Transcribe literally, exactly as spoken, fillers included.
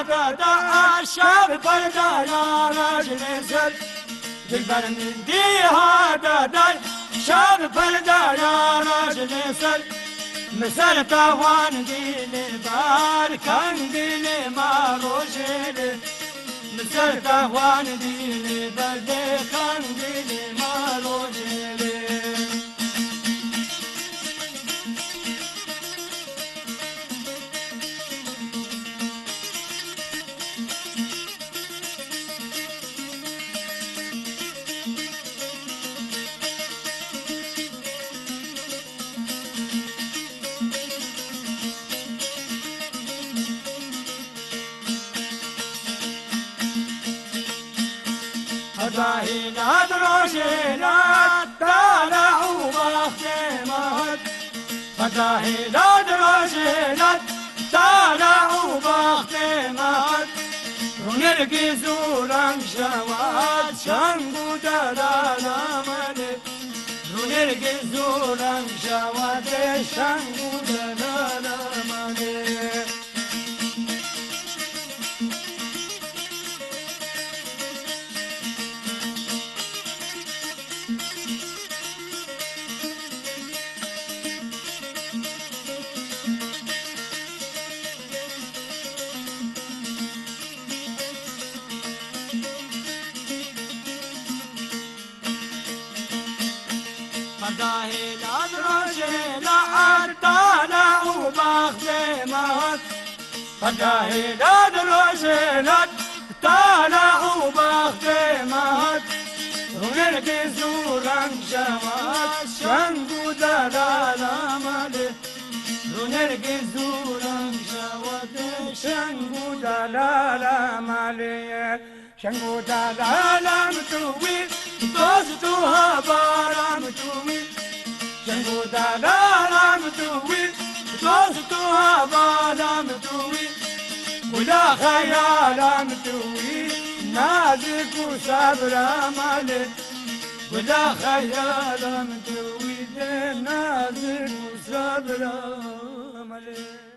Dada şev perdaya roj li ser. Dilber min dî ha dada şev perdaya roj li ser. Min ser te wan dî li ber keng dî li me rojê li. Min ser te wan dî li ber dê keng dî li me rojê li. Heda hîna di rojê ne, tala û baxtê me hat. Heda hêla di rojê ne, tala û baxtê me hat. Rûnirgiz û reng şewat, şeng û delala me lê. Rûnirgiz û reng şewatê, şeng û delala me lê. Qedahê lad rojê la erdala û baxtê me hat. Qedahê lad rojê lad tala û baxtê me hat. Rûnirgiz û reng şewat, şeng û delala me lê. Rûnirgiz û reng şewatê, şeng û delala me lê. Şeng û dalalam tu wî, dost û hevalam tu wî. Şeng û dalalam tu wî, dost û hevalam tu wî. Gula xeyalam tu wî, nazik û sabra me lê. Gula xeyalam tu wî de, nazik û sabra me lê.